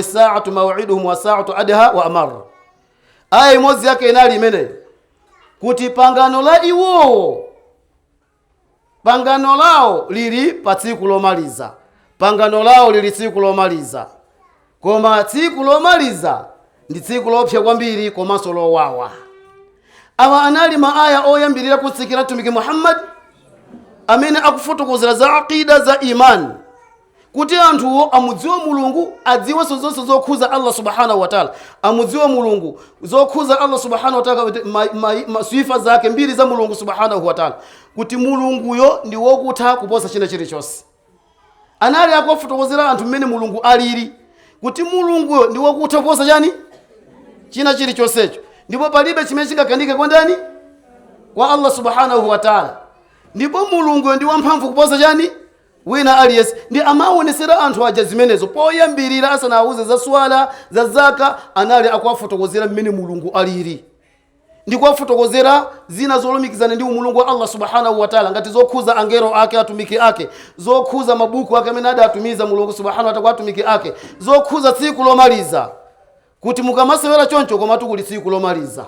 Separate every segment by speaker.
Speaker 1: Saatu mawiduhum wa saatu adha wa amar. Aya imodzi yake inali imeneyi, kuti pangano la iwowo, pangano lawo lili pa tsiku lomaliza, pangano lawo lili tsiku lomaliza, koma tsiku lomaliza ndi tsiku lopsa kwambiri komanso lowawa. Awa anali maaya oyambirira kutsikira Mtumiki Muhammad, amene akufotokozera za aqida, za imani, kuti anthuwo amudziwe Mulungu, adziwenso zonse zokhuza Allah subhanahu wa taala, amudziwe Mulungu, zokhuza Allah subhanahu wa taala, kuti sifa zake, mbiri za Mulungu subhanahu wa taala, kuti Mulunguyo ndi wokutha kuposa china chilichonse. Anali akuwafotokozera anthu mmene Mulungu alili, kuti Mulunguyo ndi wokutha kuposa chani? China chilichonsecho, ndipo palibe chimene chingakanike kwa ndani? Kwa Allah subhanahu wa taala. Ndipo Mulunguyo ndi wamphamvu kuposa chani? Wina aliyense. Ndi amaonesera anthu aja zimenezo poyambirira, asanawuze za swala, za zaka. Anali akuwafotokozera mmene Mulungu alili ndi kuwafotokozera zina zolumikizana ndi umulungu wa Allah subhanahu wa taala, ngati zokhuza angelo ake, atumiki ake, zokhuza mabuku ake amene adatumiza Mulungu subhanahu wa taala kwa atumiki ake, zokhuza tsiku lomaliza, kuti mukamasewera choncho, komatu kuli tsiku lomaliza,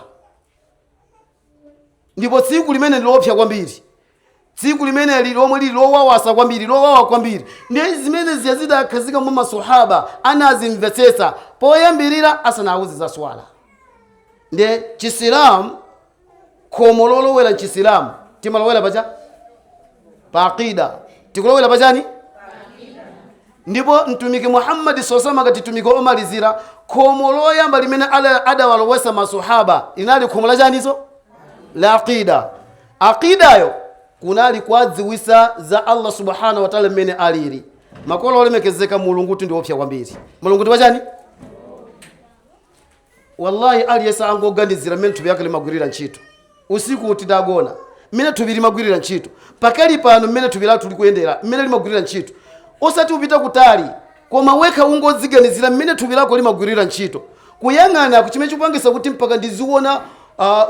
Speaker 1: ndipo tsiku limene ndiloopsa kwambiri, tsiku limeneli lomwe lili lowawasa kwambiri, lowawa kwambiri. Ndiye zimene ziya zidakhazika mwa masahaba, anazimvetsetsa poyambirira asanawuze za swala. Ndiye Chisilamu, khomo lolowera mchisilamu timalowera pacha? Pa aqida. Tikulowera pachani? Ndipo Mtumiki Muhammadi sosama ngati mtumiki omalizira, khomo loyamba limene adawalowesa masahaba linali khomo la chanizo? La aqida. Aqidayo kunali kwadziwisa za Allah subhanahu wa taala, mmene alili. Makolo olemekezeka, Mulungu kuti ndiopsa kwambiri. Mulungu ndi wachani? Wallahi, aliyense angoganizira mmene thupi yake limagwirira ntchito usiku tidagona, mmene thupi limagwirira ntchito pakali pano, mmene thupi lathu likuyendera, mmene limagwirira ntchito. Osati upita kutali, koma wekha ungodziganizira mmene thupi lako limagwirira ntchito, kuyang'ana chimene chikupangisa kuti mpaka ndiziona,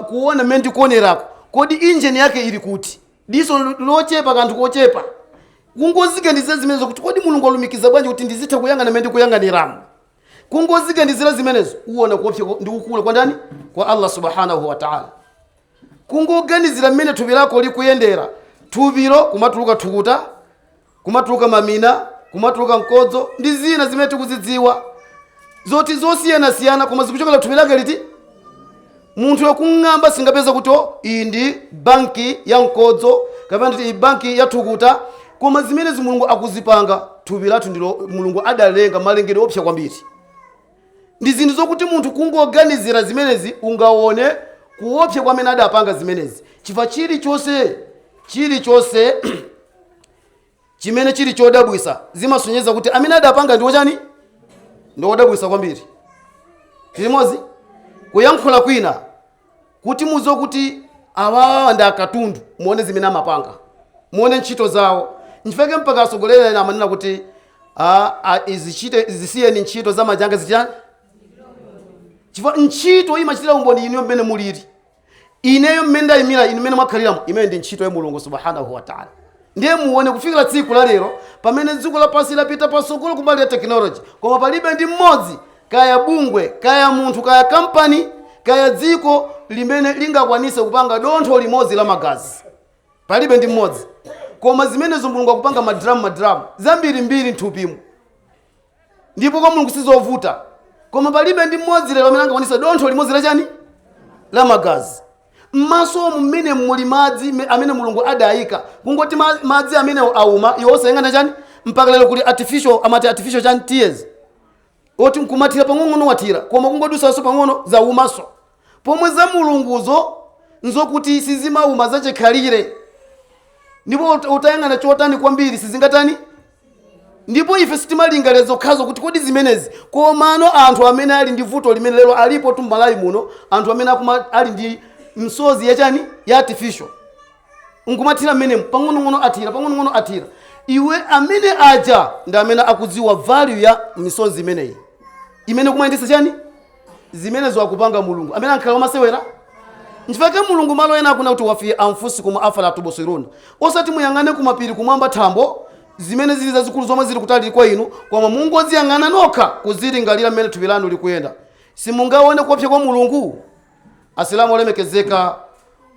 Speaker 1: kuona mmene ndikuonerako. Kodi injini yake ili kuti? Diso lochepa, kanthu kochepa. Kungoziganizira zimenezo kuti kodi Mulungu alumikiza bwanji kuti ndizitha kuyang'ana mmene ndikuyang'aniramo, kungoziganizira zimenezo, uwona kuopsa ndi kukula kwa ndani? Kwa Allah subhanahu wa taala. Kungoganizira mmene thupi lako likuyendera, thupilo kumatuluka thukuta, kumatuluka mamina, kumatuluka mkodzo ndi zina zimene tikuzidziwa zoti zosiyanasiyana, koma zikuchokera thupi lake liti? Munthu yakung'amba singapeza kuti, "Oh, iyi ndi banki ya mkodzo," kapena kuti, "Iyi banki ya thukuta." Koma zimenezi Mulungu akuzipanga. Thupi lathu ndilo Mulungu adalenga, malengedwe opsa kwambiri. Ndi zinthu zokuti munthu kungoganizira zimenezi ungaone kuopsa kwa amene adapanga zimenezi, chifukwa chilichonse, chilichonse chimene chili chodabwisa zimasonyeza kuti amene adapanga ndi wochani? Ndi wodabwisa kwambiri. Limodzi kuyankhula kwina, kuti mudziwe kuti awawa ndi akatundu, muone zimene amapanga, muone ntchito zawo. Nchifukwa mpaka atsogoleri ena amanena kuti, "Izichite, zisiyeni ntchito za manja zichani," chifukwa ntchito imachitira umboni inuyo mmene mulili, ineyo mmene ndayimira, inu mmene mwakhaliramo. Imene ndi ntchito ya Mulungu subhanahu wa taala. Ndiye muone kufikira tsiku la lero, pamene dziko lapansi lapita patsogolo kumbali ya technology, koma palibe ndi mmodzi, kaya bungwe, kaya munthu, kaya kampani, kaya dziko limene lingakwanise kupanga dontho limodzi la magazi. Palibe ndi mmodzi. Koma zimenezo Mulungu akupanga madramu, madramu zambirimbiri mthupimo, ndipo kwa Mulungu sizovuta. Koma palibe ndi mmodzi lero amene angakwanise dontho limodzi lachani? La magazi. Mmasomo mmene muli madzi amene Mulungu adayika, kungoti madzi amenewo auma, iwo osayang'ana chani? Mpaka lero kuli artificial, amati artificial chani, tears, oti nkumathira pang'ono, wathira, koma kungodusanso pang'ono zaumaso. Pomwe za Mulunguzo nzokuti sizimauma, zachikhalire, ndipo utayang'ana chotani kwambiri sizingatani. Ndipo ife sitimalingalira zokhazo kuti kodi zimenezi. Komano anthu amene ali ndi vuto limene lero alipo tum'Malawi muno, anthu amene akuma ali ndi msozi yachani? Ya artificial, nkumathira mmenemu pang'onong'ono, athira pang'onong'ono, athira iwe, amene aja ndi amene akudziwa value ya misozi imeneyi imene kumayendetsa chani? Zimenezo akupanga Mulungu amene ankhala wamasewera. Nchifukwa Mulungu malo ena akuna kuti, "Wafi anfusikum afala tubsirun." Osati muyang'ane kumapiri, kumwamba, thambo. Zimene zili zazikulu zomwe zili kutali kwa inu, koma mungoziyang'ana nokha kuzilingalira mmene thupi lanu likuyenda, simungaone kuopsa kwa Mulungu? Asilamu olemekezeka,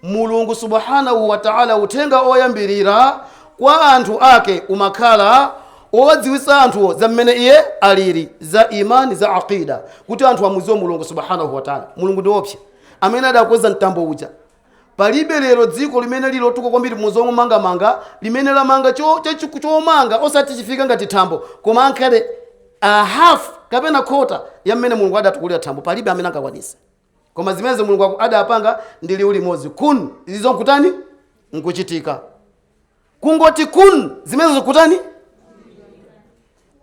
Speaker 1: Mulungu subhanahu wa ta'ala uthenga oyambirira kwa anthu ake umakhala owadziwitsa anthuwo za mmene iye alili, za imani, za aqida, kuti anthu amudziwe Mulungu subhanahu wa ta'ala. Mulungu ndi woopsa amene adakweza mtambo uja. Palibe lero dziko limene lili lotukuka kwambiri mu zomangamanga limene lamanga chomanga osati chifika ngati thambo, koma ankhale a half kapena quarter ya mmene Mulungu adatukulira thambo. Palibe amene angakwanise. Koma zimene Mulungu adapanga ndi liwu limodzi, kun, izo nkutani? Nkuchitika. Kungoti kun, zimene zikutani?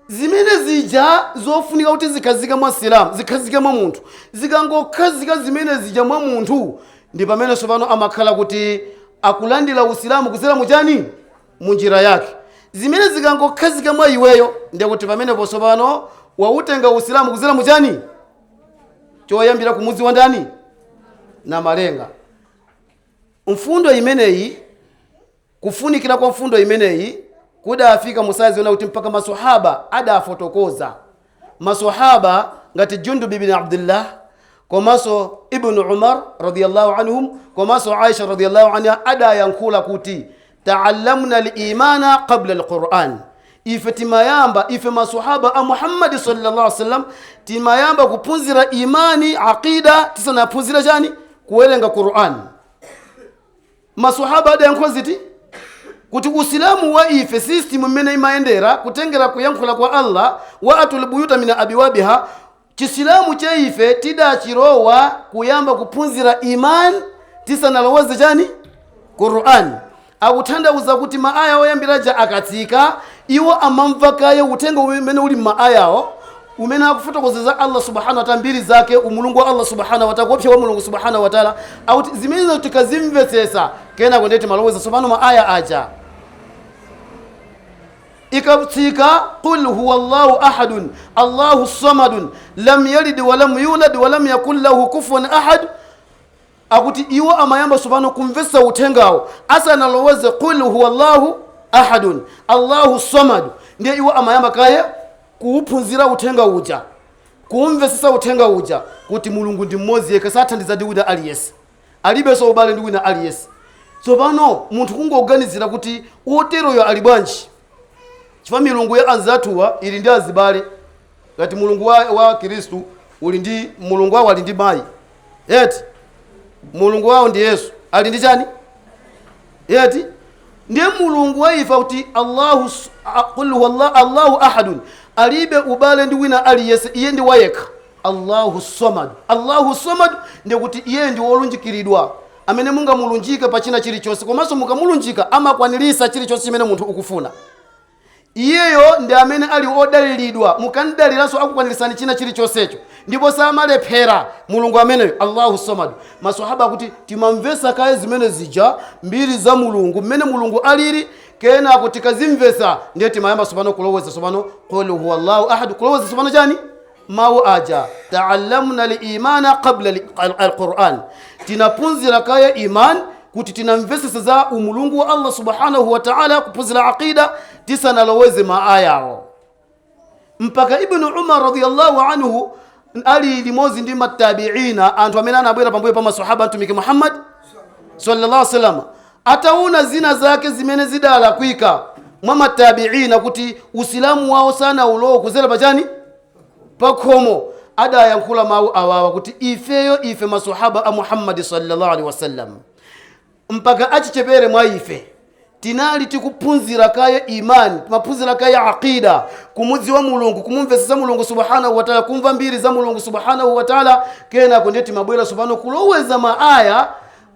Speaker 1: Zimene zija zofunika kuti zikhazike mwa Silamu, zikhazike mwa munthu. Zikangokhazika zimene zija mwa munthu, ndi pamene tsopano amakhala kuti akulandira Usilamu kudzera muchani? Munjira yake. Zimene zikangokhazika mwa iweyo, ndiye kuti pamenepo tsopano wautenga Usilamu kudzera muchani? Choyambira kumudzi wa ndani? Na malenga. Mfundo imeneyi, kufunikira kwa mfundo imeneyi kudafika musaziona kuti mpaka maswahaba adafotokoza. Maswahaba ngati Jundub ibn Abdullah, komanso Ibnu Umar radiyallahu anhum, komanso Aisha radiyallahu anha, adayankhula kuti taallamna al-imana qabla al-Quran. Ife timayamba, ife maswahaba a Muhammadi sallallahu alaihi wasallam, timayamba kuphunzira imani, aqida, tisanaphunzira chani? Kuwerenga Quran. Maswahaba adayankhula ziti? Kuti Usilamu wa ife, system mmene imayendera, kutengera kuyankhula kwa Allah, wa atul buyuta min abiwabiha, Chisilamu cha ife tidachirowa kuyamba kuphunzira iman tisanaloweze chani? Quran. Akutanthauza kuti maaya oyambiraja akatsika, iwo amamva kaye uthenga umene uli m'maayawo, umene akufotokozeza Allah subhanahu wa ta'ala, mbiri zake, umulungu wa Allah subhanahu wa ta'ala, kuopsa wa Mulungu subhanahu wa ta'ala. Akuti zimenezo tikazimvetsetsa, kenako ndiye timaloweza tsopano maaya aja. Ikatsika qul huwa Allahu ahadun Allahu samadun lam yalid wa lam yulad wa lam yakul lahu kufuwan ahad, akuti iwo amayamba tsopano kumvetsa uthengawo asanaloweze qul huwa Allahu ahadun Allahu samad. Ndiye iwo amayamba kaye kuuphunzira uthenga uja, kuumvetsetsa uthenga uja, kuti Mulungu ndi mmodzi yekha, sathandiza ndi wina aliyense, alibenso ubale ndi wina aliyense. Tsopano munthu kungoganizira kuti woteroyo ali bwanji, chifukwa milungu ya anzathuwa ili ndi azibale. Ngati mulungu wa Khristu uli ndi mulungu wawo, ali ndi mayi eti, mulungu wawo ndi Yesu, ali ndi chani eti. Ndiye Mulungu wa ife kuti Allahu qul huwa Allahu ahadun, alibe ubale ndi wina aliyense, iye ndi wayekha. Allahu samad, Allahu samad ndiye kuti iye ndi wolunjikiridwa, amene mungamulunjike pa china chilichonse, komanso mukamulunjika amakwanirisa chilichonse chimene munthu ukufuna. Iyeyo ndi amene ali odaliridwa, mukandaliranso akukwanirisani china chilichonsecho, ndipo samalephera Mulungu ameneyo, Allahu samad. Maswahaba akuti timamvesa kaye zimene zija, mbiri za Mulungu, mmene Mulungu alili, kenako tikazimvesa ndiye timayamba tsopano kuloweza tsopano qul huwa Allahu ahad, kuloweza tsopano chani? Mawu aja. Taallamna limana qabla alquran, tinaphunzira kaya iman, kuti tinamvesesa za umulungu wa Allah subhanahu wa ta'ala, kuphunzira aqida tisanaloweze maayawo. Mpaka Ibnu Umar radiyallahu anhu ali limodzi ndi matabiina, anthu amene anabwera pambuyo pa masahaba mtumiki Muhammad sallallahu alaihi wasallam, ataona zina zake zimene zidalakwika mwa matabiina, kuti usilamu wawo sanaulowe kuzera pachani? Pakhomo, adayankhula mawu awawa kuti ifeyo, ife masahaba a Muhammadi sallallahu alaihi wasallam, mpaka achichepere mwa ife tinali tikuphunzira kaye imani, timaphunzira kaye aqida, kumudziwa Mulungu, kumumvetsetsa Mulungu subhanahu wa ta'ala, kumva mbiri za Mulungu subhanahu wa ta'ala, kenako ndiye timabwera tsopano kuloweza maaya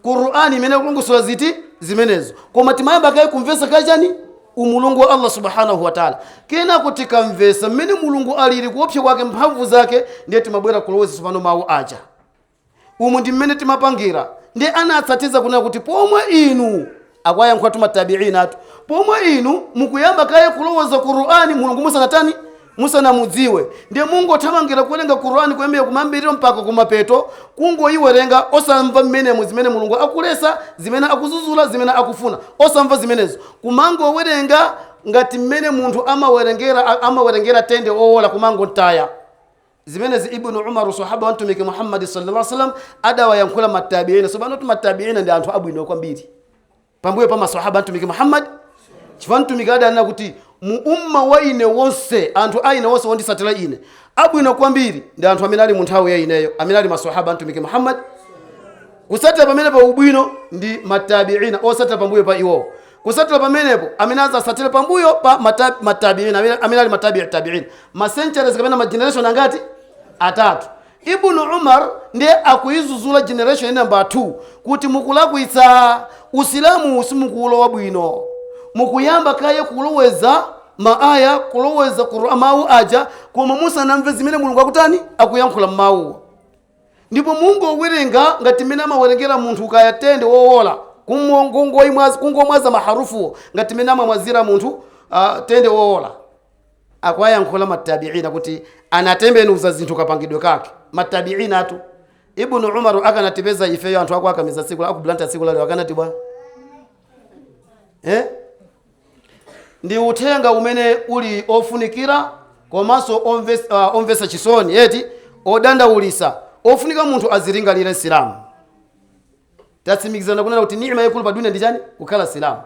Speaker 1: Qur'ani imene kulongosola ziti? Zimenezo. Koma timayamba kaye kumvetsa kaye chani? Umulungu wa Allah subhanahu wa ta'ala. Kenako tikamvetsa mmene Mulungu alili, kuopsa kwake, mphamvu zake, ndiye timabwera kuloweza tsopano mawu aja. Umu ndi mmene timapangira. Ndiye anatsatiza kunena kuti pomwe inu, akwayankhula tumatabiina atu, pomwe inu mukuyamba kaye kuloweza Qur'ani Mulungu musanatani? Musanamudziwe, ndiye mungothamangira kuwerenga Qur'ani kuyambira kumayambiriro mpaka kumapeto, kungoyiwerenga osamva mmenemo zimene Mulungu akulesa, zimene akuzuzula, zimene akufuna, osamva zimenezo, kumangowerenga. Ngati mmene munthu amawerengera tende owola kumangotaya. Zimenezi Ibnu Umar, sahaba wa Mtumiki Muhammadi sallallahu alaihi wasallam, adawayankhula matabiina. So pano matabiina ndi anthu abwino kwambiri pambuyo pa masahaba Mtumiki Muhammad, chifukwa Mtumiki adanena kuti mu umma wa ine wonse, anthu a ine wonse wondisatira ine, abwino kwambiri ndi anthu amene ali mu nthawi ya ineyo, amene ali masahaba Mtumiki Muhammad. Kusatira pamenepo ubwino ndi matabiina osatira pambuyo pa iwowo. Kusatira pamenepo amene azasatira pambuyo pa matabiina, amene ali matabii tabiina. Ma centuries kapena ma generation angati? Atatu. Ibnu Umar ndiye akuizuzula generation number 2 kuti mukulakwitsa, usilamu simukuulowa bwino, mukuyamba kaye kuloweza maaya, kuloweza mawu aja, koma musanamve zimene Mulungu akutani, akuyankhula mmawuwo. Ndipo mungowerenga ngati mmene amawerengera munthu kaya tende wowola, kungomwaza maharufuwo ngati mmene amamwazira munthu tende wowola. Akwayankhula matabiina kuti anatembenuza zinthu kapangidwe kake. Matabiina atu Ibnu Umar akanatipeza ifeyo anthu ako akamiza tsiku akublanta tsiku lalero, akanati bwa eh? Ndi uthenga umene uli ofunikira komanso omvesa chisoni eti, odandaulisa, ofunika munthu azilingalire. Nsilamu, tatsimikizana kunena kuti ni'ma yaikulu pa dunia ndi chani? Kukhala silamu.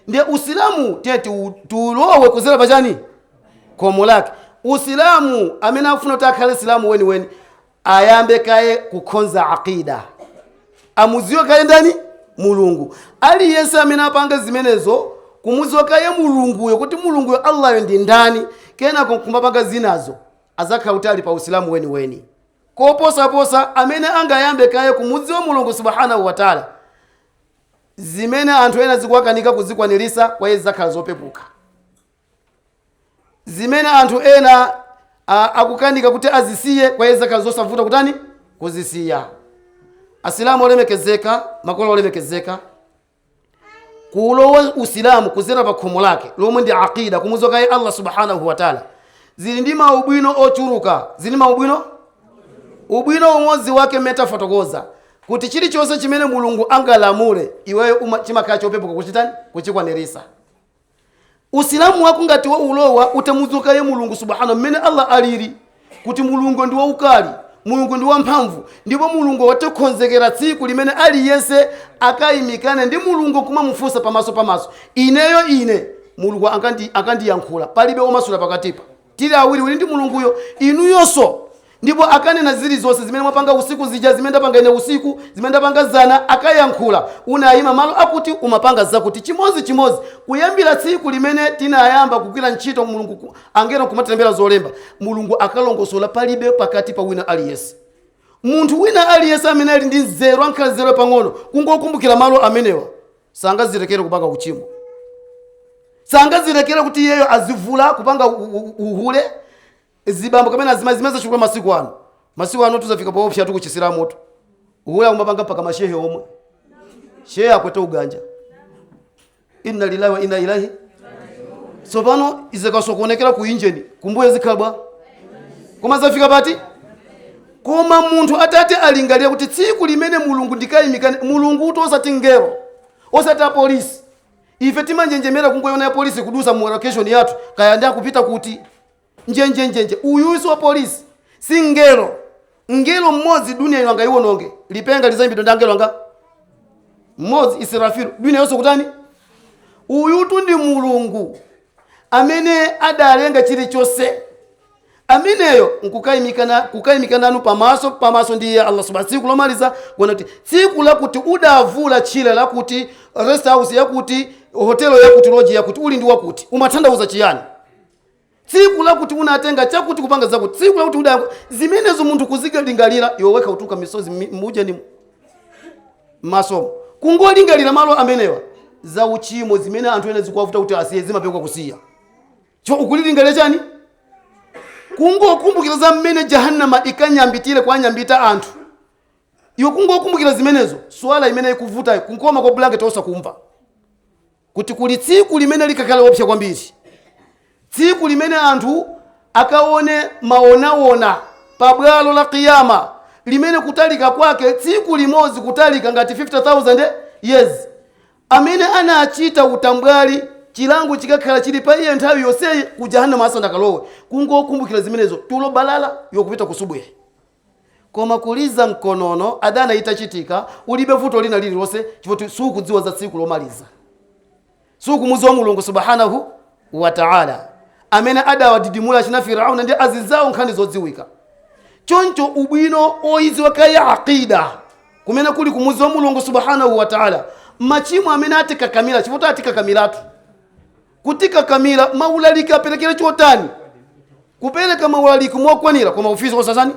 Speaker 1: Ndiye usilamu tiye tiulowe kuzera pachani? Khomo lake. Usilamu, amene akufuna kuti akhale silamu weniweni ayambe kaye kukhonza aqida, amuziwe kaye ndani? Mulungu. Aliyense amene apanga zimenezo, kumuziwa kaye Mulunguyo, kuti Mulunguyo Allahyo ndi ndani, kenako kumapanga zinazo, azakhala kuti ali pa usilamu weniweni. Koposaposa amene angayambe kaye kumudziwa Mulungu subhanahu wataala, zimene anthu ena zikuwakanika kuzikwanirisa, kwa iye zidzakhala zopepuka. Zimene anthu ena akukanika kuti azisiye, kwa iye zidzakhala zosavuta kutani? Kuzisiya. Asilamu olemekezeka, makolo olemekezeka, kulowa usilamu kuzera pa khomo lake lomwe ndi aqida, kumudziwa kaye Allah subhanahu wataala, zili ndi maubwino ochuluka, zili ndi maubwino. Ubwino umodzi wake metafotokoza kuti chilichonse chimene Mulungu angalamule iweyo chimakhala chopepuka kuchitani? Kuchikwanirisa. Usilamu wako ngati waulowa utamudziwa kaye Mulungu subhanahu, mmene Allah alili, kuti Mulungu ndi waukali, Mulungu ndi wamphamvu, ndipo Mulungu watikonzekera tsiku limene aliyense akayimikane ndi Mulungu kumamufunsa pamaso pamaso. Ineyo ine Mulungu akandiyankhula, palibe omasula pakatipa, tili awiri uli ndi Mulunguyo, inuyonso. Ndipo akanena zilizonse zimene mwapanga usiku zija, zimene ndapanga ine usiku, zimene ndapanga zana, akayankhula unayima malo akuti umapanga zakuti, chimodzi chimodzi, kuyambira tsiku limene tinayamba kugwira ntchito Mulungu angelo kumatilembera zolemba. Mulungu akalongosola, palibe pakati pa wina aliyense. Munthu wina aliyense amene ali ndi nzeru, ankhala nzeru pang'ono, kungokumbukira malo amenewa, sangazirekere kupanga uchimo, sangazirekere kuti iyeyo azivula kupanga uhule, zibambo kapena azima, zimene zachuluka masiku ano. Masiku ano tuzafika paopsa tu kuchisira moto, uhule akumapanga mpaka mashehe omwe, shehe akwete uganja. Inna lillahi wa inna ilaihi. Tsopano izikasokonekera ku injeni, kumbuyo zikhala bwa? Koma zafika pati? Koma munthu atati alingalira kuti tsiku limene Mulungu ndikayimikane, Mulungu uti, osati ngelo, osati apolisi. Ife timanjenjemera kungoyona ya polisi kudusa mu location yathu, kaya ndi akupita kuti, njenjenjenje. Uyuyu si wa polisi, si ngelo. Ngelo mmodzi dunia ino angaiwononge. Lipenga lizayimbidwa ndi angelo anga mmodzi, Israfilu, dunia yonse kutani? Uyutu ndi Mulungu amene adalenga chilichonse. Ameneyo nkukayimika nanu pamaso pamaso ndi iye Allah subhanahu, tsiku lomaliza, kuona kuti tsiku lakuti udavula tchire lakuti, rest house yakuti, hotelo yakuti, lodge yakuti, uli ndi wakuti, umatanthauza chiyani? Tsiku lakuti unatenga chakuti kupanga zakuti, tsiku lakuti uda zimenezo, munthu kuzilingalira iwe wekha utuka misozi muja ni masomo, kungolingalira malo amenewa. Za uchimo zimene anthu ena zikuwavuta kuti asiye, zimapewa kusiya cho ukulilingalira chani? Kungokumbukira za mmene jahannama ikanyambitire kwanyambita anthu, iwe kungokumbukira zimenezo, swala imene ikuvutayo, kunkoma kwa blanket osakumva, kuti kuli tsiku limene likakhala wopsa kwambiri, tsiku limene anthu akaone maonaona pabwalo la Kiyama, limene kutalika kwake tsiku limodzi kutalika ngati 50,000 years. Amene anachita utambwali Chilango chikakhala chili pa iye nthawi yonseyi ku Jahannama asanakalowe. Kungokumbukira zimenezo, tulo balala yokupita ku subhi. Koma kuliza mkonono adana itachitika, ulibe vuto lina lililonse, chifukwa sukudziwa za tsiku lomaliza, sukumudziwa Mulungu subhanahu wa ta'ala amene adawadidimula china Firauna ndi azinzawo, nkhani zodziwika. Choncho ubwino oyidziwa kaya aqida kumene kuli kumudziwa Mulungu subhanahu wa ta'ala, machimo amene atikakamira, chifukwa atikakamiratu, kutikakamira maulaliki aperekere chotani, kupereka maulaliki mokwanira, koma ufisi osazani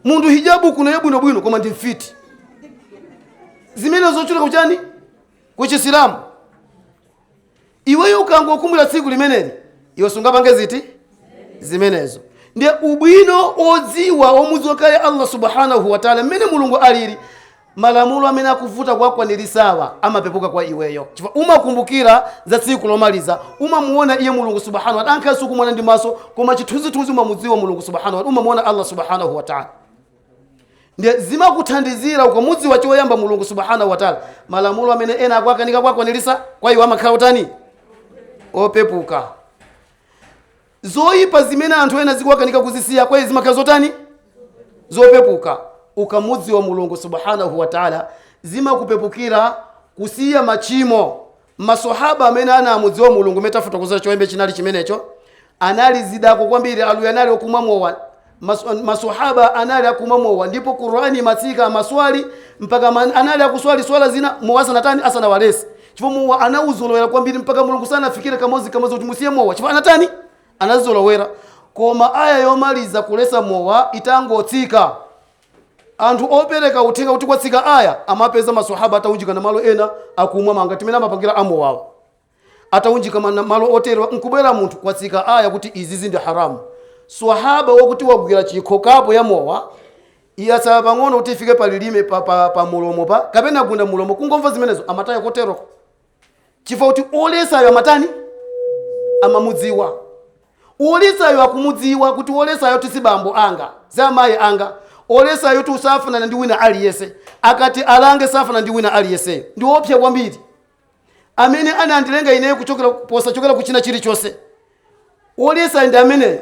Speaker 1: munthu hijabu kuno yabwinobwino, koma ndi mfiti. Zimene zochuluka kuchani, kuchisilamu. Iweyo ukangokumbukira tsiku limeneli, iwe sungapange ziti zimenezo. Ndiye ubwino odziwa, omudziwa kale Allah subhanahu wa ta'ala, mmene Mulungu alili, malamulo amene akuvuta kuwakwaniritsawa amapepuka kwa iweyo, chifukwa umakumbukira za tsiku lomaliza, umamuona iye Mulungu subhanahu wa ta'ala. Ankhala sukumuona ndi maso, koma chithunzithunzi umamudziwa Mulungu subhanahu wa ta'ala, umamuona Allah subhanahu wa ta'ala. Ndiye zimakuthandizira ukamudziwa choyamba Mulungu subhanahu wa ta'ala, malamulo amene ena akwakanika kuwakwaniritsa, kwa iwe amakhala utani? Opepuka. Zoyipa zimene anthu ena zikuwakanika kuzisiya, kwa iwe zimakhala zotani? Zopepuka. Ukamudziwa Mulungu subhanahu wa ta'ala, zimakupepukira kusiya machimo. Masohaba amene anamudziwa Mulungu, metafotokoza choyembe chinali chimenecho, anali zidako kwambiri, aluya anali okumwa mowa. Masohaba anali akumwa mowa, ndipo Qur'ani imatsika amaswali, mpaka anali akuswali swala zina mowa asanatani, asanawalese, chifukwa mowa anawuzolowera kwambiri, mpaka Mulungu sanafikire kamozi kamozi kuti musiye mowa, chifukwa anatani? Anazolowera. Koma aya yomaliza kulesa mowa itangotsika, anthu opereka uthenga kuti kwatsika aya amapeza masohaba ataunjika na malo ena akumwa manga timene amapangira amowawo, ataunjika malo otero, nkubwera munthu, kwatsika aya kuti izi ndi haramu. Swahaba wokuti wagwira chikho, kapo ya mowa iyatsala pang'ono kuti ifike palilime, pa mulomo pa kapena gunda mulomo, kungomva zimenezo amataya koteroko, chifukwa kuti olesayo amatani? Amamudziwa. Olesayo akumudziwa kuti olesayo tisi bambo anga, si amayi anga. Olesayo ti usafanana ndi wina aliyense, akati alange safanana ndi wina aliyenseyo, ndi wopsa kwambiri, amene anandilenga ineyo kuchokera posachokera kuchina chilichonse. Olesayo ndi ameneyo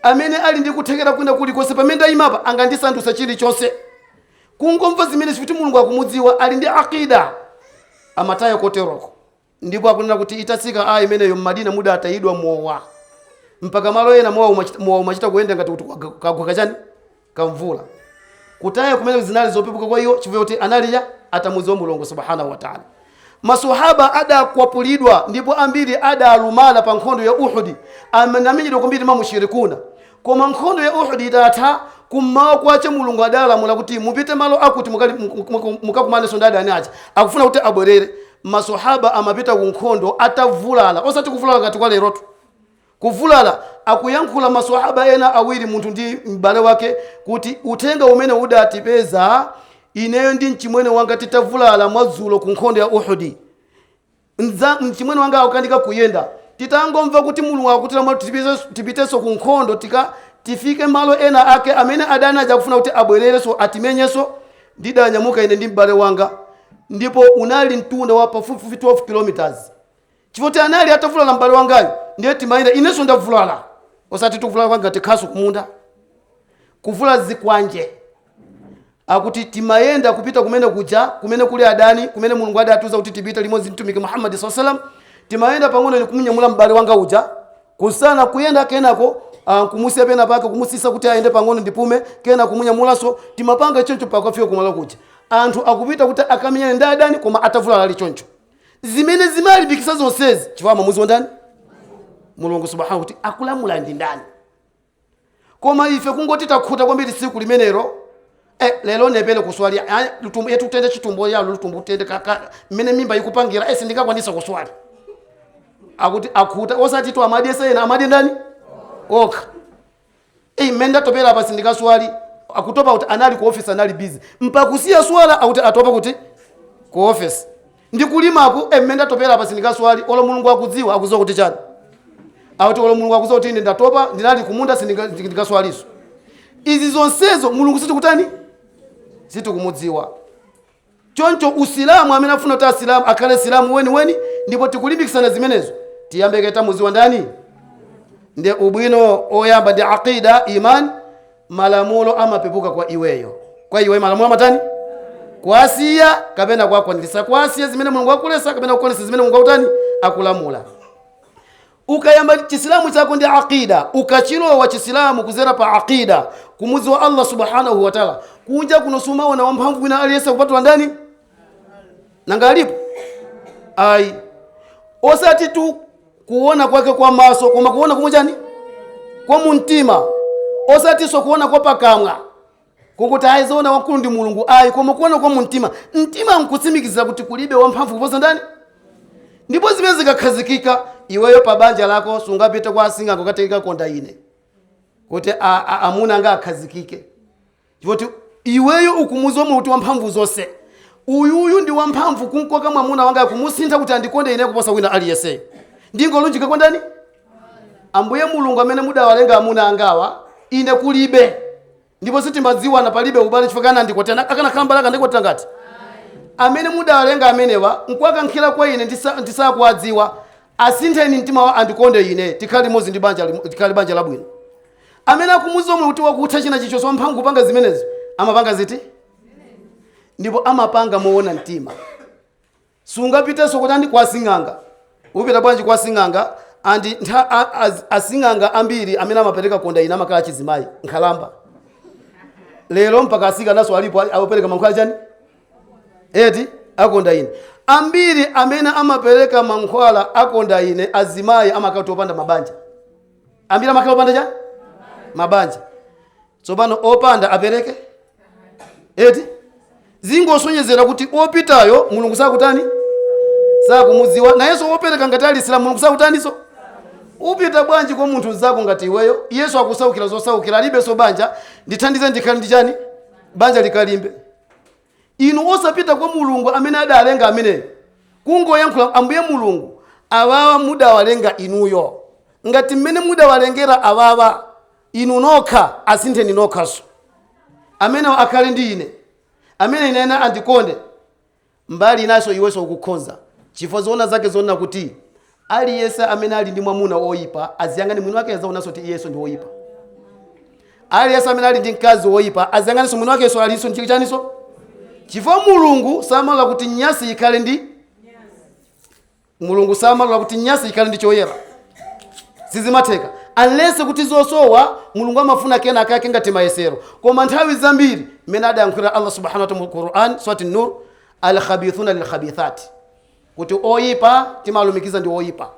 Speaker 1: amene ali ndi kuthekera kwina kulikonse, pamene ndayimapa angandisandutsa chilichonse. Kungomva zimene kuti Mulungu akumudziwa, ali ndi aqida, amataya koteroko. Ndipo akunena kuti itatsika aya imeneyo, mmadina mudatayidwa mowa, mpaka malo ena mowa umachita kuyenda ngati kuti kagwa kachani, kamvula. Kutaya kumene zinali zopepuka kwa iwo, chifukwa kuti analiya atamudziwa Mulungu subhanahu wa ta'ala. Maswahaba adakwapulidwa ndipo ambiri adalumala pa nkhondo ya Uhudi, anamenyedwa kwambiri mamushirikuna. Koma nkhondo ya Uhudi itatha, kummawa kwache Mulungu adalamula kuti mupite malo akuti mukakumanenso ndi adani aja akufuna kuti abwerere. Maswahaba amapita ku nkhondo atavulala, osati kuvulala ngati kwa lerotu, kuvulala. Akuyankhula maswahaba ena awiri, munthu ndi m'bale wake, kuti uthenga umene udatipeza ineyo ndi mchimwene wanga titavulala mwadzulo ku nkhondo ya Uhudi, mchimwene wanga akukanika kuyenda, titangomva kuti Mulungu akutilamula tipitenso ku nkhondo, tifike malo ena ake amene adani aja akufuna kuti abwererenso atimenyenso, ndidanyamuka ine ndi m'bale wanga, ndipo unali mtunda wa pafupifupi 12 kilometers, chifukwa anali atavulala m'bale wangayo, ndiye timayenda, inenso ndavulala, osati tikuvulala kwanga tikhasu kumunda, kuvula zikwanje. Akuti timayenda kupita kumene kuja kumene kuli adani, kumene Mulungu adatiuza kuti tipite limodzi mtumiki Muhammad sallam. Timayenda pang'ono, ine kumunyamula m'bale wanga uja kusana kuyenda, kenako kumusiya pena pake, kumusisa kuti ayende pang'ono ndipume, kena kumunyamulanso. Timapanga choncho pakafika kumalo kuja. Anthu akupita kuti akamenyane ndi adani, koma atavulala ali choncho. Zimene zimalimbikitsa zonsezi, chifukwa amamudziwa ndani? Mulungu subhanahu, kuti akulamula ndi ndani. Koma ife kungoti takhuta kwambiri tsiku limenelo, lero nepele kuswali, lutumbo yetu tende chitumbo yalo lutumbo tende kaka mmene mimba ikupangira, sindingakwanisa kuswali. Akuti akhuta, osati tu amadye ena, amadye ndani? Okha. Mmene ndatopera apa sindikaswali. Akutopa kuti anali ku office, anali busy mpakusiya swala, akuti atopa kuti ku office ndikulimaku. Mmene ndatopera apa sindikaswali. Olo Mulungu akudziwa, akudziwa kuti chani? Akuti olo Mulungu akudziwa kuti ine ndatopa, ndinali kumunda, sindikaswaliso. Izi zonsezo Mulungu sitikutani? Sitikumudziwa. Choncho usilamu, amene afuna kuti asilamu akhale silamu weniweni, ndipo tikulimbikitsana zimenezo, tiyambe tamuziwa ndani? Ndi ubwino oyamba ndi aqida, iman. Malamulo amapepuka kwa iweyo, kwa iwe malamulo amatani? Kwasiya kapena kwakwanirisa, kwasiya zimene Mulungu akulesa kapena kukwanirisa zimene Mulungu akutani? Akulamula. Ukayamba chisilamu chako ndi aqida, ukachilowa chisilamu kuzera pa aqida, kumuzi wa Allah subhanahu wa ta'ala, kunja kuno sumaona wamphamvu wina aliyense kupatula ndani? Nanga alipo? Ayi, osati tu kuona kwake kwa maso, koma kuona kumwe chani? Kwa mumtima. Osatinso kuona kwa pakamwa kunguti ayizoona wamkulu ndi Mulungu, ayi, koma kuona kwa mumtima. Mtima nkutsimikizira kuti kulibe wamphamvu kuposa ndani? Ndipo zimene zikakhazikika, iweyo pa banja lako sungapite kwa asing'anga kukatenga konda ine kuti amuna anga akhazikike, chifukwa iweyo ukumuziwa Mulungu kuti wamphamvu zonse uyuyu ndi wamphamvu kunkoka mwamuna wanga, kumusintha kuti andikonde ine kuposa wina aliyense. Ndingolunjika kwa ndani? Ambuye Mulungu amene mudawalenga amuna angawa, ine kulibe, ndipo sitimadziwana, palibe ubale, chifukwa kana andikwatira, akanakhala mbale akandikwatira ngati amene mudawalenga amenewa nkuwakankhira kwa ine ndisakuwadziwa, asintheni mtima wa andikonde ine, tikhale limodzi ndi banja, tikhale banja labwino. Amene akumuziwa Mulungu kuti wakutha china chichonse, wamphamvu kupanga zimenezo, amapanga ziti? Ndipo amapanga moona mtima. Sungapitenso kuti andi kwa sing'anga. Upita bwanji kwa sing'anga? Andi asing'anga ambiri amene amapereka konda ine amakhala chizimayi, nkhalamba. Lero mpaka asikanaso alipo akupereka mankhwala chani eti akonda ine. Ambiri amene amapereka mankhwala akonda ine azimayi amakhala opanda mabanja. Ambiri amakhala opanda cha mabanja. Tsopano opanda apereke eti? Zingosonyezera kuti opitayo Mulungu sakutani? Sakumudziwa. Nayenso wopereka ngati ali Isilamu, Mulungu sakutaniso? Upita bwanji kwa munthu zako ngati iweyo, Yesu akusaukira zosaukira, alibenso banja, ndithandize ndikhale ndi chani? Banja likalimbe. Inu osapita kwa Mulungu amene adalenga ameneyo, kungoyankhula, Ambuye Mulungu, awawa mudawalenga inuyo, ngati mmene mudawalengera awawa inu nokha, asintheni nokhaso amene akhale ndi ine, amene ine andikonde. Mbali inaso iwenso ukukhonza, chifukwa zoona zake zoona kuti aliyense amene ali ndi mwamuna woyipa aziyang'ane mwini wake, azaonanso kuti iyenso ndi woyipa. Aliyense amene ali ndi mkazi woyipa aziyang'anenso mwini wakenso alinso ndi chaniso, chifukwa Mulungu samalola kuti nyasi ikhale ndi Mulungu samalola kuti nyasi ikhale ndi choyera, sizimatheka, unless kuti zosowa Mulungu amafuna kena kake ngati mayesero. Koma nthawi zambiri mmene adayankhulira Allah subhanahu wa ta'ala mu Quran, Surati Nur, alkhabithuna lilkhabithati, kuti oyipa timalumikiza ndi oyipa,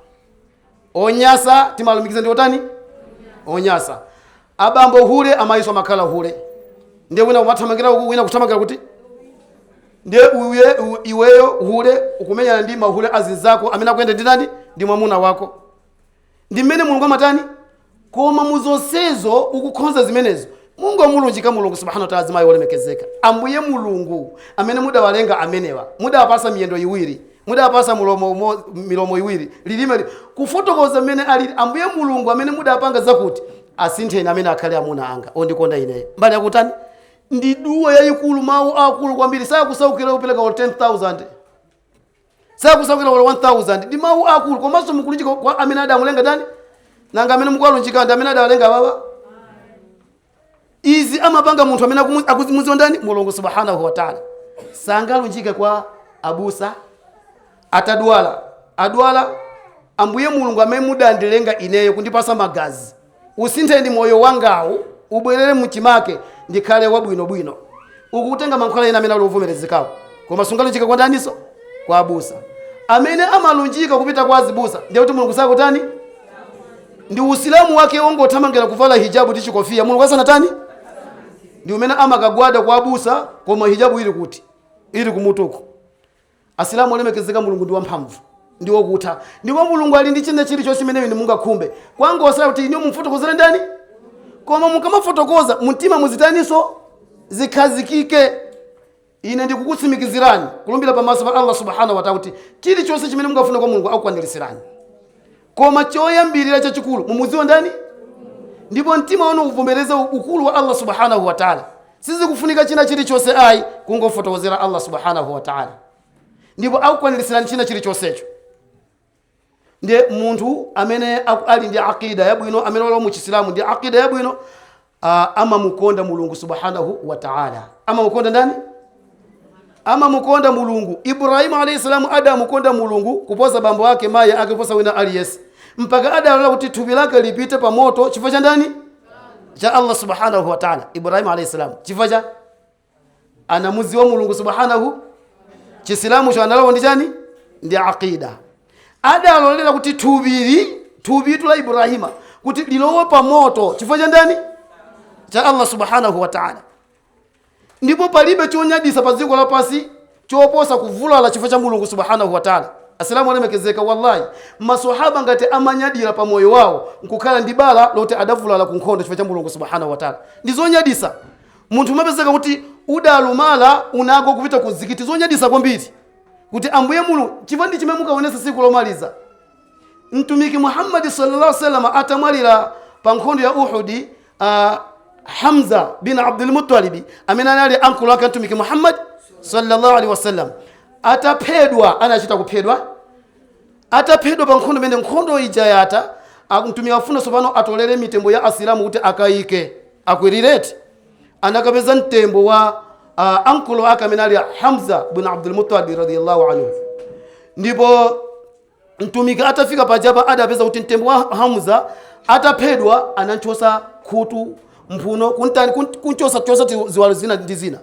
Speaker 1: onyasa timalumikiza ndi otani? Onyasa. Abambo hule, amayiso amakhala hule, ndiye wina kumathamangira uku, wina kuthamangira kuti, ndiye iweyo hule ukumenyana ndi mahule azinzako amene akuyenda ndi ndani? Ndi mwamuna wako. Ndi mmene Mulungu amatani. Koma muzonsezo ukukhonza zimenezo, mungomulunjika Mulungu subhanahu wa ta'ala. Azimayi olemekezeka, Ambuye Mulungu amene mudawalenga amenewa, mudawapasa miyendo iwiri, mudawapasa milomo iwiri, lilime kufotokoza mmene alili, Ambuye Mulungu amene mudapanga zakuti, asintheni amene akhale amuna anga ondikonda ineyo. Mbali yakutani? Ndi duwa yayikulu, mawu akulu kwambiri. Sakusaukira kupereka 10,000, sakusaukira 1000, ndi mawu akulu. Komanso mukulunjika kwa amene adamulenga ndani? Nanga amene mukuwalunjika ndi amene adawalenga baba? Izi amapanga munthu amene akumudziwa ndani? Mulungu subhanahu wa ta'ala. Sangalunjike kwa abusa atadwala, adwala. Ambuye Mulungu amene mudandilenga ineyo, kundipasa magazi, usintheni moyo wangawu ubwerere muchimake, ndikhale wabwinobwino. Ukutenga mankhwala ena amene ali ovomerezekawo, koma sungalunjike kwa ndaniso? Kwa abusa. Amene amalunjika kupita kwa azibusa ndiye kuti Mulungu sakutani? Ndi usilamu wake wongothamangira kuvala hijabu ndi chikofiya, Mulungu asanatani? Ndi umene amakagwada kwa abusa, koma hijabu ili kuti? Ili kumutuku. Asilamu olemekezeka, Mulungu ndi wamphamvu, ndi wokutha, ndipo Mulungu ali ndi china chilichonse chimene inu mungakhumbe, kwangosala kuti inu mumfotokozere ndani. Koma mukamafotokoza mumtima muzitaninso? Zikhazikike. Ine ndikukutsimikizirani, kulumbira pamaso pa Allah subhanahu wa ta'ala, kuti chilichonse chimene mungafune kwa Mulungu akukwanirisirani. Koma choyambirira chachikulu, mumudziwe ndani? Ndipo mtima wanu uvomereze ukulu wa Allah subhanahu wa ta'ala. Sizikufunika china chilichonse ayi, kungofotokozera Allah subhanahu wa ta'ala, ndipo akukwanirisirani china chilichonsecho. Ndiye munthu amene ali ndi aqida yabwino, amene walowa mu Chisilamu ndi aqida yabwino, amamukonda Mulungu subhanahu wa ta'ala. Amamukonda ndani? Amamukonda Mulungu. Ibrahimu alayhi salamu adamukonda Mulungu kuposa bambo ake, mayi ake, kuposa wina aliyense, mpaka adalola kuti thupi lake lipite pa moto. Chifukwa cha ndani? Cha Allah subhanahu wa ta'ala. Ibrahimu alayhi salamu, chifukwa cha anamuziwa Mulungu subhanahu. Chisilamu cho analowa ndi chani? Ndi aqida. Adalolera kuti thupili, thupitu la Ibrahima, kuti lilowe pa moto. Chifukwa cha ndani? Cha Allah subhanahu wa ta'ala. Ndipo palibe chonyadisa pa dziko lapansi choposa kuvulala chifukwa cha Mulungu subhanahu wa ta'ala. Asilamu alemekezeka, wallahi, maswahaba ngati amanyadira pa moyo wawo nkukhala ndi bala loti adavulala ku nkhondo chifukwa cha Mulungu subhanahu wa ta'ala, ndi zonyadisa. Munthu umapezeka kuti udalumala, unako kupita ku mzikiti, zonyadisa kwambiri kuti Ambuye Mulungu, chifukwa ndi chimene mukaonesa tsiku lomaliza. Mtumiki Muhammadi sallallahu alaihi wasallam atamwalira pa nkhondo ya Uhudi, Hamza bin Abdul Muttalibi, amene anali ankulu ake Mtumiki Muhammad sallallahu alaihi wasallam, ataphedwa, anachita kuphedwa, ataphedwa pa nkhondo imene, nkhondo ija yata, mtumiki afuna tsopano atolere mitembo ya Asilamu kuti akayike, akwirireti, anakapeza mtembo wa ankulu ake amene ali Hamza bin Abdul Muttalib radiyallahu anhu. Ndipo mtumiki atafika pajapa, adapeza kuti mtembo wa Hamza ataphedwa, ananchosa khutu, mphuno, kuntani, kunchosa chosa ziwalo zina ndi zina.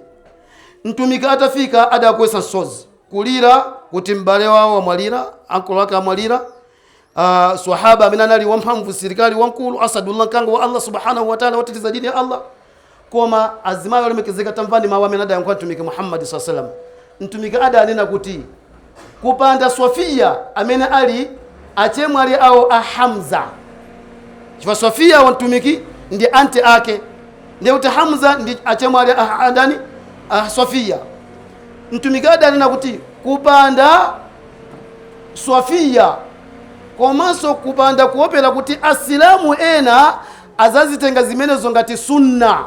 Speaker 1: Mtumiki atafika, adakwesa msozi kulira kuti m'bale wawo wamwalira, ankulu ake amwalira, swahaba amene anali wamphamvu, silikali wamkulu, asadullah, mkango wa Allah subhanahu wa ta'ala, wateteza dini ya Allah. Koma azimayi olemekezeka, tamvani mawu amene adayankhula Mtumiki Muhammadi saa salam. Mtumiki adanena kuti kupanda Sofiya, amene ali achemwali awo a Hamza, chifukwa Sofiya wa mtumiki ndi anti ake, ndiye kuti Hamza ndi achemwali a andani? A Sofiya. Mtumiki adanena kuti kupanda Sofiya, komanso kupanda kuopera kuti Asilamu ena azazitenga zimenezo ngati sunna,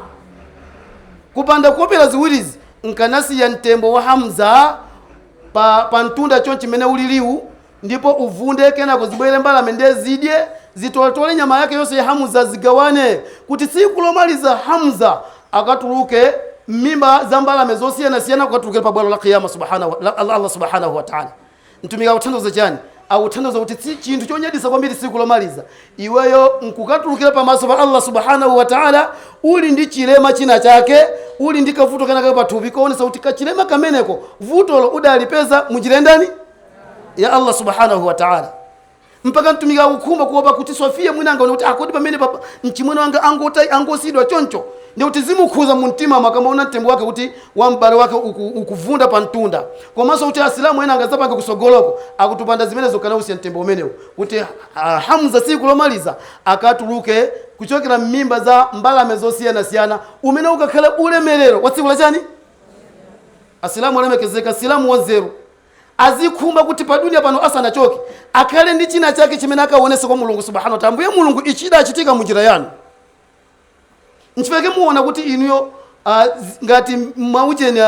Speaker 1: kupanda kuopera ziwirizi, nkanasiya mtembo wa Hamza pa mtunda chonchi chimene uliliwu, ndipo uvunde, kenako zibwere mbalame ndiye zidye, zitoletole nyama yake yonse ya Hamza, zigawane, kuti tsiku lomaliza Hamza akatuluke m'mimba za mbalame zosiyanasiyana, kukatulukira pa bwalo la Kiyama subhanahu Allah subhanahu wa ta'ala. Mtumiki akuthandiza chani? Akuthandiza kuti chinthu chonyadisa kwambiri tsiku lomaliza, iweyo nkukatulukira pamaso pa Allah subhanahu wa ta'ala uli ndi chilema china chake, uli ndi kavuto kenaka pathupi koonesa kuti kachilema kameneko, vutolo udalipeza munjira ndani? Ya Allah subhanahu wa ta'ala. Mpaka mtumiki akukhumba kuopa kuti Sofiya mwina angaone kuti akodi pamene papa mchimwene wanga angosidwa choncho, ndi kuti zimukhuza mu mtima akamaona mtembo wake kuti wa m'bale wake ukuvunda pa mtunda, komanso kuti Asilamu ena angazapange kusogoloko. Akutupanda zimenezo, kanausiya mtembo umenewu kuti Hamza tsiku lomaliza akatuluke kuchokera m'mimba za mbalame zosiyanasiyana, umene ukakhale ulemerero wa tsiku lachani? Asilamu alemekezeka, Asilamu wanzeru azikhumba kuti padunia pano asanachoke akhale ndi china chake chimene akaonese kwa Mulungu subhanahu wa ta'ala: Ambuye Mulungu, ichi chidachitika munjira yanu. Nchifukwa muona kuti inuyo ngati maucheni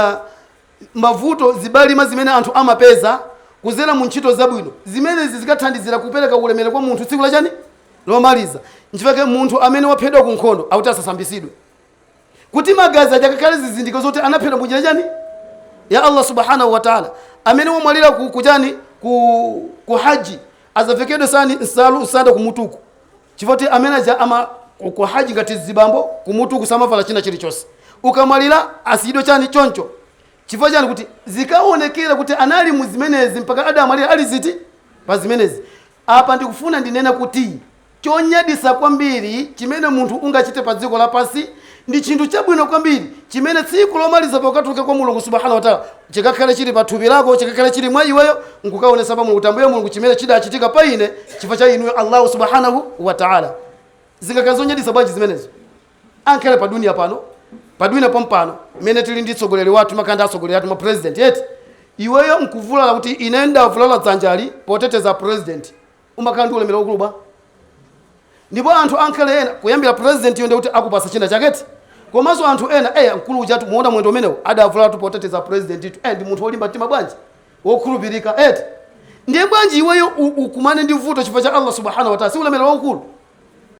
Speaker 1: mavuto, zibalima zimene anthu amapeza kuzera mu ntchito zabwino, zimenezi zikathandizira kupereka ulemere kwa munthu tsiku lachani? Lomaliza. Nchifukwa munthu amene waphedwa ku nkhondo akuti asasambisidwe, kuti magazi aja akakhale zizindikiro zoti anaphedwa munjira chani? Ya Allah subhanahu wa ta'ala. Amene wamwalira ku kuchani, ku haji, azavekedwe sani nsalu, nsanda kumutuku, chifukwa kuti amene aja ama ku haji ngati zibambo, kumutuku samavala china chilichonse. Ukamwalira asiyidwe chani? Choncho. Chifukwa chani? Kuti zikaonekera kuti anali mu zimenezi mpaka adamwalira ali ziti pa zimenezi. Apa ndikufuna ndinene kuti chonyadisa kwambiri chimene munthu ungachite pa dziko lapansi ndi chinthu chabwino kwambiri chimene tsiku lomaliza pokatuluka kwa Mulungu subhanahu wa ta'ala chikakhale chili pa thupi lako, chikakhale chili mwa iweyo, nkukaonesa pa Mulungu kuti Ambuye Mulungu, chimene chidachitika pa ine chifukwa cha inuyo Allahu subhanahu wa ta'ala. Zingakhala zonyadisa bwanji zimenezo? Ankhale pa dunia pano, pa dunia pompano mmene tili ndi tsogoleri wathu, makanda atsogoleri athu, ma president eti, iweyo nkuvulala kuti ine ndavulala dzanjali poteteza president, umakhala ndi ulemerero waukulu bwa. Ndipo anthu ankhale ena kuyambira president yo, ndikuti akupasa china chaketi. Komanso anthu ena, mkulu ujatu muona mwendo umenewu adavulatu poteteza president itu, ndi munthu wolimba mtima bwanji, wokhulupirika eti. Ndiye bwanji iweyo ukumane ndi vuto chifukwa cha Allah subhanahu wa ta'ala? Si ulemerero waukulu?